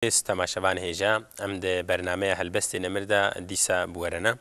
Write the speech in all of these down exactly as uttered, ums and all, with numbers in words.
Temaşevan hêja, em di bernameya Helbestê Nemir de dîsa bi we re ne.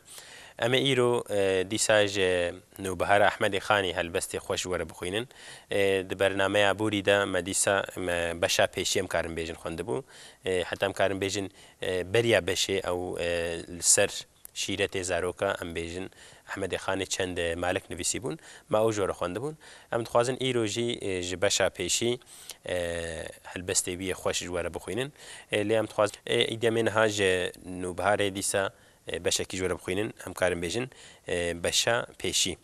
Em ê îro, e, dîsa ji Nûbihara Ehmedê Xanî helbestê xweş ji we re bixwînin. E, di bernameya borî de me dîsa, me beşa pêşî em karin bêjin xwendibû. E, heta em karin bêjin, e, beriya beşê ew, e, li ser şîretê zaroka, em bêjin, Ehmedê Xanê çend, e, malik nivîsîbûn, me ew ji we re xwendibûn. Em dixwazin îro jî, e, ji beşa pêşî, e, helbestê wî yê xweş ji we re bixwînin. E, lê em dixwazin, e, îdî em ê niha ji Nûbiharê dîsa, e, beşekî ji we re bixwînin, em karin bêjin, e, beşa pêşî.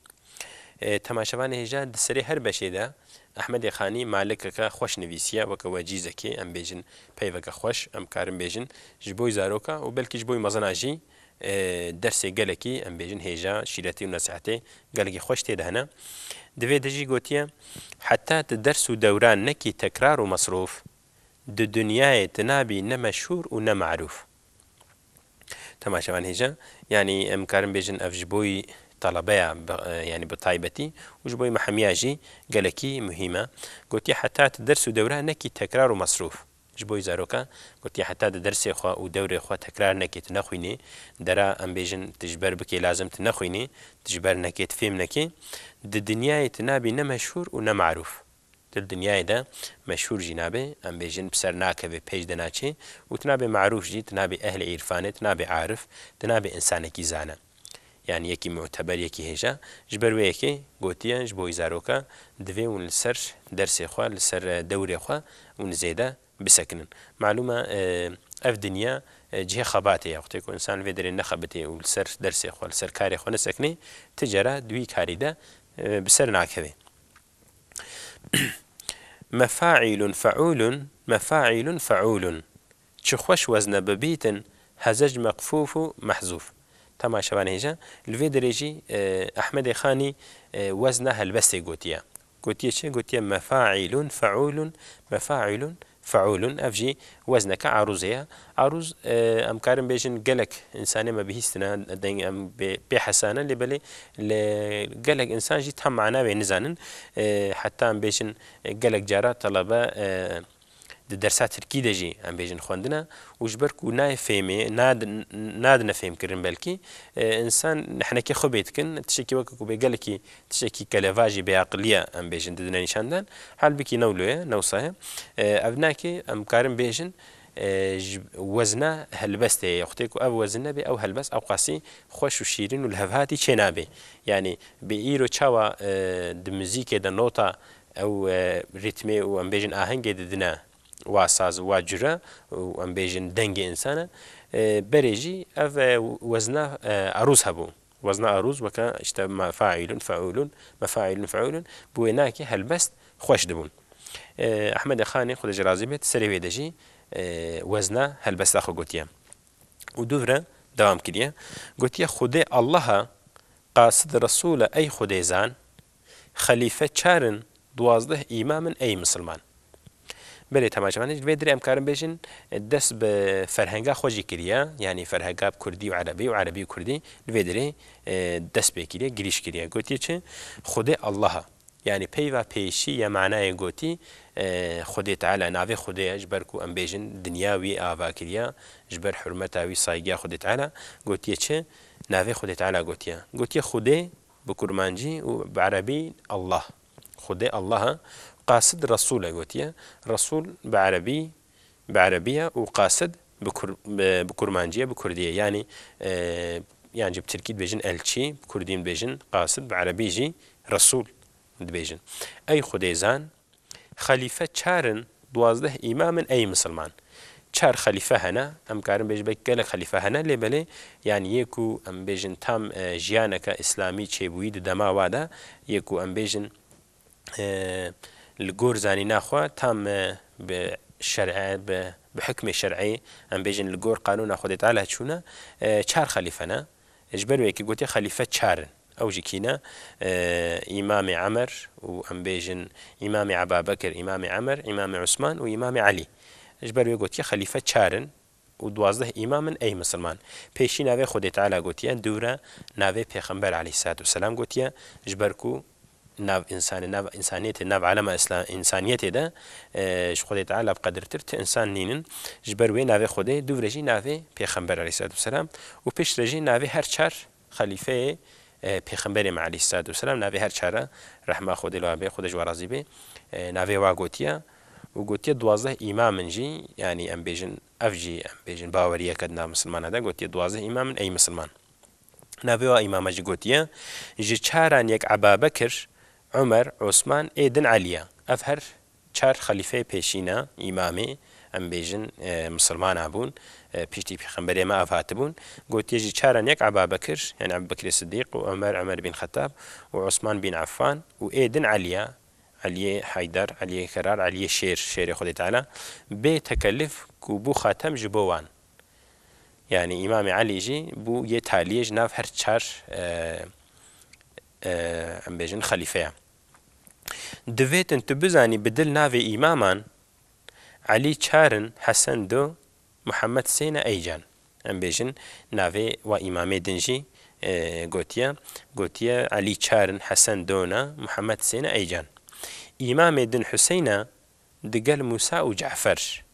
E, temaşevanê hêja, di serê her beşê de Ehmedê Xanî malikeke xweş nivîsiye, weke wecîzekê, em bêjin peyveke xweş, em karin bêjin ji bo zaroka û belkî ji bo mezina jî, e, dersê gelekî, em bêjin hêja, şîretî û nesîhetê gelekî xweş tê de hene. Di vê de jî gotiye, heta tu ders û dewran nekî tekrar û mesrûf, di dinyayê tu nabî ne meşhûr û ne marûf. Temaşevan hêja, yanî em karin bêjin ev ji bo telebeya bi, e, yanî bi taybetî û ji bo me hemiya jî gelekî muhîm e. Gotiye heta tu ders û dewra nekî tekrar û mesrûf. Ji bo zaroka gotiye heta di dersê xwe û dewrê xwe tekrar nekî, tu nexwînî, dera em bêjin tu ji ber bikê lazim tu nexwînî, tu ji ber nekê, tu fêm nekî, di dinyayê tu nabî ne meşhûr û ne marûf. Tu li dinyayê de meşhûr jî nabe, em bêjin bi ser nakeve, pêş de naçe û tu nabe marûf jî, tu nabe ehlê îrfanê, tu nabe arif, tu nabe însanekî zane. Yanî yekî muteber, yekî hêja. Ji ber wê yekê gotiye ji bo wî zaroka divê hûn li ser dersê xwe, li ser, e, dewrê xwe hûn zêde bisekinin. Malûm e, e, ev dinya, e, cihê xebatê ye. Wextê ku însan li vê derê nexebitê û li ser dersê xwe, li ser karê xwe nesekinê, ti cara di wî karî de, e, bi ser nakeve. Mefaîlun feûlun, mefaîlun feûlun. Çi xweş wezne bibîtin, hezec meqfûf û mehzûf. Temaşevan hêja, li vê derê jî, e, Ehmedê Xanî, e, wezna helbestê gotiye. Gotiye çi? Gotiye mefaîlun feûlun, mefaîlun feûlun. Ev jî wezneke arûzê ye. Arûz, e, em karin bêjin gelek însanê me bihîstine, deng em bê, pê hesane, lê belê li gelek însan jî tam mana wê nizanin. E, heta em bêjin, e, gelek cara telebe, e, di dersa tirkî de jî em bêjin xwendine û ji ber ku nayê fêmê, nad-, nadine fêmkirin belkî, e, însan nehnekê xwe bê dikin, tiştekî weke ku bê gelekî tiştekî kelevajî bêaqilî ye, em bêjin, didine nîşandan. Halbikî ne wilo ye, ne wisa ye. E, ev nake em karin bêjin, e, ji wezna helbestê ye. Wextê ku ev wezin nebe, ew helbest ew qasî xweş û şîrin û lihevhatî çênabe. Yanî bi îro çawa, e, di muzîkê de nota ew, e, rîtmê û em bêjin ahengê didine wa saz û wa cure û em bêjin dengê însan e, e, berê jî ev, e, wezna, e, arûz hebû. Wezna arûz weke işte mefaîlun feûlun, mefaîlun feûlun, bi wê nakê helbest xweş dibûn. E, Ehmedê Xanê, Xwedê ji razî bêt, serê wê de jî, e, wezna helbesta xwe gotiye. Û dûv re dewam kiriye. Gotiye, Xwedê Allah e, qasid Resul e ey Xwedê zan, xelîfe çar in, duwazdeh îmam in ey misilman. Belê temaşevanê, ji vê dirê em karin bêjin, e, dest bi ferhenga xwe jî kiriye, yanî ferhenga bi kurdî û erebî û erebî û kurdî li vê dirê, e, dest pê kiriye, girîş kiriye. Gotiye çi? Xwedê Allah e. Yanî peyva pêşî ye manayê gotî, e, Xwedê Teala, navê Xwedê ye, ji ber ku em bêjin dinya wî ava kiriye, ji ber hurmeta wî, saygîya Xwedê Teala, gotiye çi? Navê Xwedê Teala gotiye. Gotiye Xwedê bi kurmancî û bi erebî Allah. Xwedê Allah e. Qasid Resul e gotiye. Resul bi erebî, bi erebî ye û qasid bi kur-, bi, bi kurmancî ye, bi kurdî ye. Yanî, e, yan jî bi tirkî dibêjin elçî, bi kurdî dibêjin qasid, bi erebî jî Resul dibêjin. Ey Xwedê zan, xelîfe çar in, duwazdeh îmam in ey misilman. Çar xelîfe hene, em karin bêjin belkî gelek xelîfe hene, lê belê, yanî yê ku em bêjin tam, e, jiyaneke îslamî çêbûyî di dema wa de, yê ku em bêjin, e, li gor zanîna xwe tam, e, bi şer'e, bi, bi hukmê şer'ê, em bêjin li gor qanûna Xwedê Teala çûne, e, çar xelîfe ne. Ji ber wê yekê gotiye xelîfe çar in. Ew jî kî ne? E, Îmamê Emer û em bêjin Îmamê Ebabekir, Îmamê Emer, Îmamê Usman û Îmamê Elî. Ji ber wê gotiye xelîfe çar in û duwazdeh îmam in ey misilman. Pêşî navê Xwedê Teala gotiye, dû re navê Pêxember aleyhisselatu vesselam gotiye, ji ber ku nav însanê, nav însaniyetê, nav alema îsla-, însaniyetê de, e, ji Xwedê Teala bi qedirtir ti însan nînin. Ji ber wê navê Xwedê dûvre jî navê Pêxember aleyhisselatu vesselam û piştre jî navê her çar xelîfeyê, e, Pêxemberê me aleyhisselatu vesselam navê her çar e, rehma Xwedê li wan bê, Xwedê ji wan razî bê, e, navê wa gotiye û gotiye duwazdeh îmam in jî, yanî em bêjin ev jî, em bêjin baweriyeke di nav misilmana de, gotiye duwazdeh îmam in ey misilman. Navê wa îmama jî gotiye, ji çaran yek Ebabekir, Omer, Osman, ê din Elî ye. Ev her çar xelîfeyê pêşîna, îmamê, em bêjin, e, misilmana bûn, e, piştî Pêxemberê me ev hatibûn. Gotiye ji çaran yek Ebabekir, yanî Ebubekirê Sidîq û Omer, Omer bin Xettab û Osman bin Affan û ê din Elî ye. Eliyê Heyder, Eliyê Kerar, Eliyê Şêr, Şêrê Xwedê Teala, bê tekellif ku bû xatem ji bo wan. Yanî Îmamê Elî jî bû yê taliyê ji nav her çar, e, e, em bêjin xelîfeya. Divêtin tu bizanî bi dil navê îmaman, Elî çar in, Hesen du, Muhammed sê ne ey can. Em bêjin navê wa îmamê din jî, e, gotiye. Gotiye Elî çar in, Hesen du ne, Muhammed sê ne ey can. Îmamê din Huseyna digel Mûsa û Cafer.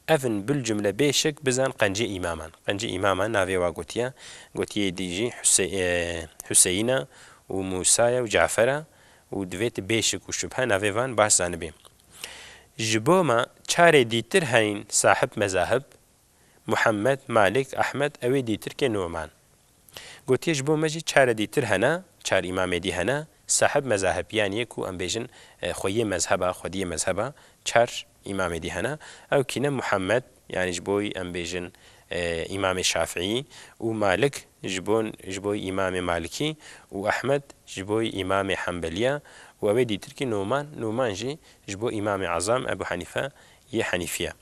Ev in bil cumle bê şik bizan qencê îmaman. Qencê îmaman navê wa gotiye. Gotiye dî jî Huse-, e, Huseyna û Mûsa ye û Cafer e û divê tu bê şik û şubhe navê van baş zanibî. Ji bo me çarê dîtir heyîn sahib mezahib, Muhammed, Malik, Ahmed, ew ê dîtirkê Numan. Gotiye ji bo me jî çare dîtir hene, çar îmamê dî hene, sahib mezahib, yanî yê ku em bêjin, e, xweyê mezheba, xwediyê mezheba, çar îmamê dî hene. Ew kî ne Muhammed, yanî ji bo em bêjin, e, îmamê Şafîî û Malik ji bo, ji bo îmamê Malikî û Ahmed ji bo îmamê Hembeliya û ew ê dîtirkî Numan, Numan jî ji bo îmamê Ezam Ebu Henîfe yê Henîfiye.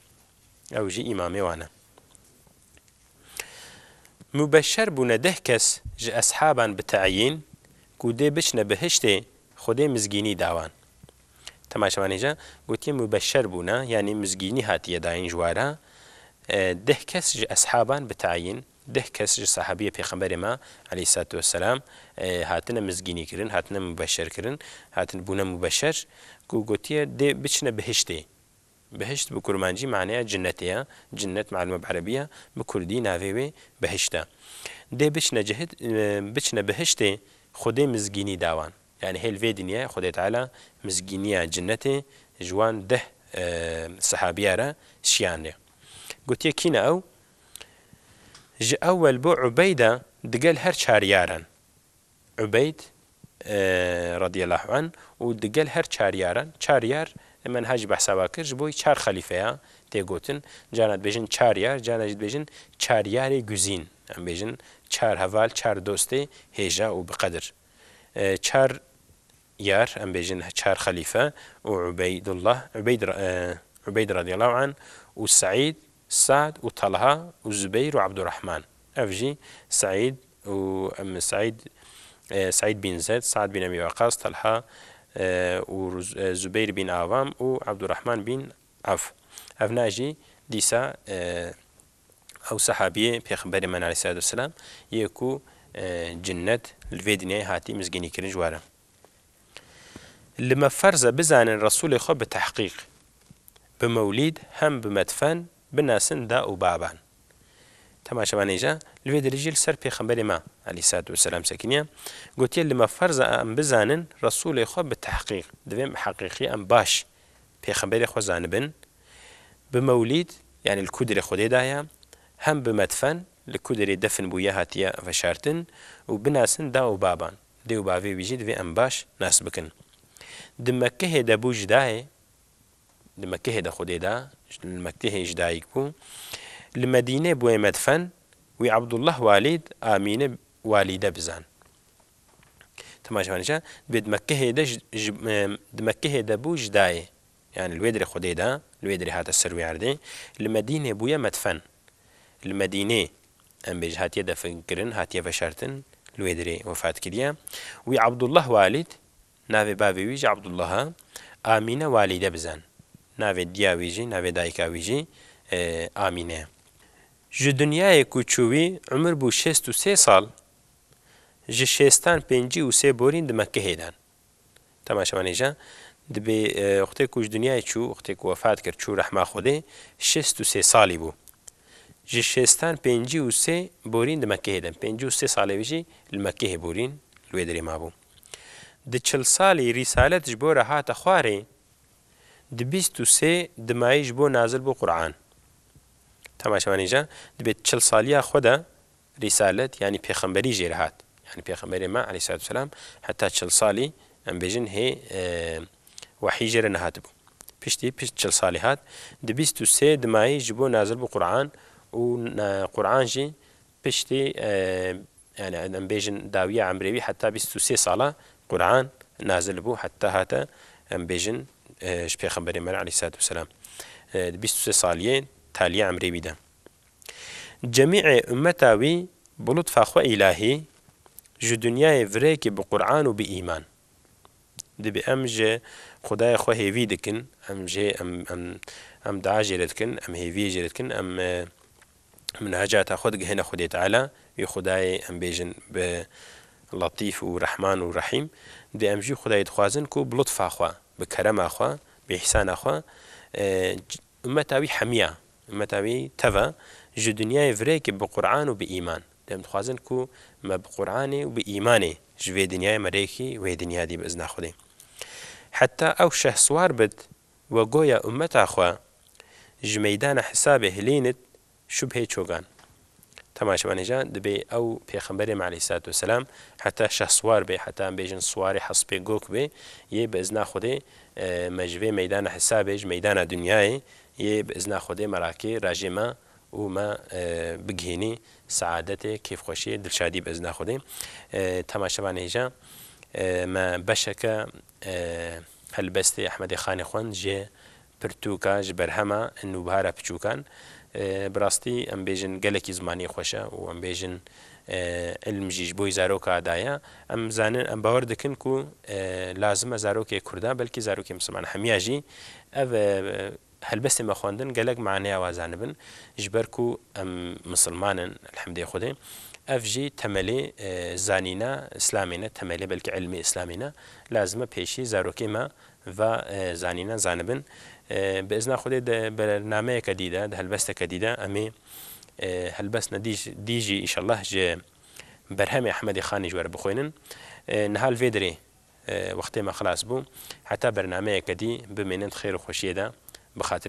Ew jî îmamê wan e. Mubeşer bûne deh kes ji eshaban bi teyîn ku dê biçine bihiştê Xwedê mizgînî da wan. Temaşevanê ca gotiye mubeşer bûne, yanî mizgînî hatiye dayîn ji wara. E, deh kes ji eshaban bi teyîn, deh kes ji sahabiyê Pêxemberê me aleyhissalatu vesselam, e, hatine mizgînî kirin, hatine mubeşer kirin, hatin bûne mubeşer ku gotiye dê biçine bihiştê. Bihişt bi kurmancî maneya cinnetê ye. Cinnet malûme bi erebî ye, bi kurdî navê wê bihişt e. Dê biçine cihid, e, biçine bihiştê Xwedê mizgînî da wan. Yanî hêl vê dinyayê Xwedê Teala mizgîniya cinnetê ji wan deh, e, sehabiya re şiyane. Gotiye kî ne ew? Ji ewel bo Ubeyda digel her çar yaran. Ubeyd, e, radiyallahu anh û digel her çar yaran, çar yar, e, me niha jî behsa wa kir, ji bo çar xelîfeya tê gotin. Carna dibêjin çar yar, carna jî dibêjin çar yarê guzîn. Em bêjin çar heval, çar dostê hêja û bi qedir. E, çar yar, em bêjin çar xelîfe û Ubeydullah, Ubeyd ra-, e, Ubeyd radiyallahu anh û Seîd, Sa'd û Talha û Zubeyr û Abdurrahman. Ev jî Seîd û, em, Seîd, e, Seîd bin Zeyd, Sa'd bin Ebî Weqqas, Talha, e, û Ruz-, e, Zubeyr bin Awam û Abdurrahman bin Awf. Evna jî dîsa, e, ew sehabiyê Pêxemberê me aleyhissalatu vesselam yê ku, e, cinnet li vê dinyayê hatî mizgînî kirin ji we re. Li me ferz e bizanin Resûlê xwe bi tehqîq, bi mewlîd hem bi medfen binasin da û baban. Temaşevanê ca, li vê derê jî li ser Pêxemberê me aleyhissalatu vesselam sekiniye. Gotiye, li me ferz e em bizanin Resûlê xwe bi tehqîq. Divê heqîqî em baş Pêxemberê xwe zanibin. Bi mewlîd, yanî li ku derê Xwedê daye, hem bi medfen, li ku derê defin bûye hatiye veşartin û binasin da û baban. Dê û bavê wî jî divê em baş nas bikin. Di Mekkehê de bû ji dayê, di Mekkehê de Xwedê da, li Mekkehê ji dayik bû. Li Medînê bûye medfen, wî Abdullah walîd, Amîne walîde bizan. Temaşevanê ca, dibê di Mekkehê de ji, ji, em, di Mekkehê de bû ji dayê. Yanî li wê derê Xwedê da, li wê derê hate ser wê erdê. Li Medînê bûye medfen. Li Medînê, em bêjin hatiye definkirin, hatiye veşartin, li wê derê wefat kiriye. Wî Abdullah walîd, navê bavê wî jî Abdullah e, Amîne walîde bizan. Navê diya wî jî, navê dayika wî jî, e, Amîne ye. Ji dinyayê ku çû wî, umir bû şêst û sê sal, ji şêstan pêncî û sê borîn di Mekkehê dan. Temaşevanê ja, dibê, e, wextê ku ji dinyayê çû, wextê ku wefat kir, çû rehma Xwedê, şêst û sê salî bû. Ji şêstan pêncî û sê borîn di Mekkehê de, pêncî û sê salê wî jî li Mekkehê borîn li wê derê mabû. Di çil salî rîsalet ji bo re hate xwarê, di bîst û sê dimayî ji bo nazil bû Qur'an. Temaşevanê ja, dibê çil saliya xwe de rîsalet, yanî pêxemberî jê re hat. Yanî pêxemberê me aleyhissalatu vesselam heta çil salî, em bêjin, hê, e, wehî jê re nehatibû. Piştî, pişt çil salî hat. Di bîst û sê dimayî ji bo nazil bû Qur'an û, e, Qur'an jî piştî, e, yanî em bêjin dawiya emrê wî heta bîst û sê sala Qur'an nazil bû, heta hate em bêjin, e, ji pêxemberê me re aleyhissalatu vesselam. E, di bîst û sê saliyê taliya emrê wî de. Cemîê ummeta wî bi lutfa xwe îlahî ji dinyayê virêkî bi Qur'an û bi îman. Dibê em ji Xwedayê xwe hêvî dikin, em jê, em, em, em dua jê re dikin, em hêviyê jê re dikin, em, e, minacata xwe digihêne Xwedê Teala, wî Xwedayê em bêjin bi Letîf û Rehman û Rehîm. Dibê em jî Xwedayê dixwazin ku bi lutfa xwe, bi kerema xwe, bi îhsana xwe, e, c-, ummeta wî hemiya, ummeta wî teva ji dinyayê virêkî bi Qur'an û bi îman. Em dixwazin ku me bi Qur'anê û bi îmanê ji vê dinyayê me rêkî wê dinya dî bi izna Xwedê. Heta ew şehswar bit we goya ummeta xwe ji meydana hisabê hilînit şubhê çogan. Temaşevanê ja, dibê ew pêxemberê me aleyhissalatu vesselam heta şehswar bê, heta em bêjin swarê hespê gok bê, yê bi izna Xwedê, e, me ji vê meydana hisabê, ji meydana dinyayê, yê bi izna Xwedê me rakê rajê me û me, e, bigihînî saadetê, kêfxweşiyê, dilşadî bi izna Xwedê. E, temaşevanê hêja, e, me beşeke, e, helbestê Ehmedê Xanê xwend ji pirtûka, ji berhema Nûbihara Piçûkan. E, bi rastî em bêjin gelekî zimanî xweş e û em bêjin, e, ilm jî ji bo zaroka daye. Em zanin, em bawer dikin ku, e, lazim e zarokê Kurda, belkî zarokê Misliman hemiya jî ev, e, helbestê me xwendin gelek maneya wa zanibin, ji ber ku em misilman in, elhemdê Xwedê. Ev jî temelê, e, zanîna Îslamê ne, temelê belkî ilmê Îslamê ne. Lazim e pêşî zarokê me va, e, zanîna zanibin. E, bi izna Xwedê di bernameyeke dî de, di helbesteke dî de, em ê, e, helbestne dî, dî jî înşallah ji berhemê Ehmedê Xanê ji we re bixwînin. E, niha li vê derê, e, wextê me xilas bû. Heta bernameyeke dî bimînin di xêr û xweşiyê de, bi xatirê